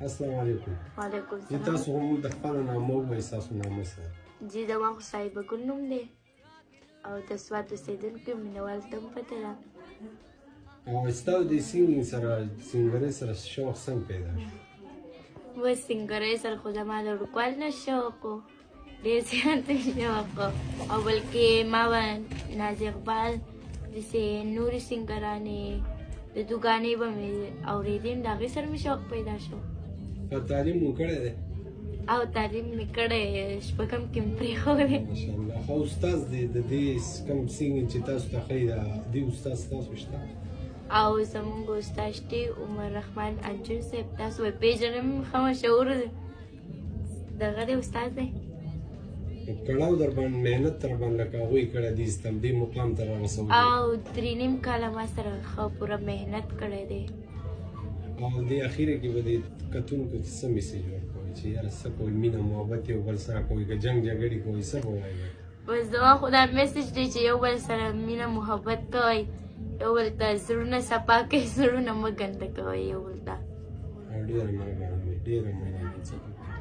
السلام علیکم. وعلیکم جی السلام. تاسو هم د خپل نامه ووایئ، ستاسو نامه څه ده؟ جی زما خو صاحبه ګل نوم دی او د سوات اوسېدونکی مینوال ته هم پته ده. او ستاسو د singing سره، سنګرۍ سره شوق څنګه پیدا شو؟ و سنګرۍ سره خو زما د وړوکوالي نه شوق و، ډېر زیات شوق و، او بلکې ما به ناز اقبال داسې نورې سنګرانې د دوګانې به مې اورېدې، د هغې سره مې شوق پیدا شو. او تعلیم مو کړی دی؟ او تعلیم مې کړی، شپږم کې مې پرېښودی. ماشاءالله. خو استاد دی د دې کوم singing چې تاسو ته ښیي، د دې استاد ستاسو شته؟ او زمونږ استاد شته، عمر رحمان انجم صاحب، تاسو به پېژنم، ښه مشهور دغه دی، استاد دی. کړاو در باندې، محنت در باندې لکه هغوی کړی دی، ستم دې مقام ته رارسولی؟ او 3.5 کاله ما سره ښه پوره محنت کړی دی. او دې اخیره کې به دې کتونکو ته څه message ورکوئ چې یاره څه کوئ، مینه محبت یو بل سره کوئ که جنګ جګړې کوئ، څه به وایئ؟ بس زما خو دا message دی چې یو بل سره مینه محبت کوئ، یو بل ته زړونه صفا کوئ، زړونه مه ګنده کوئ یو بل ته. ډېره مهرباني، ډېره مهرباني.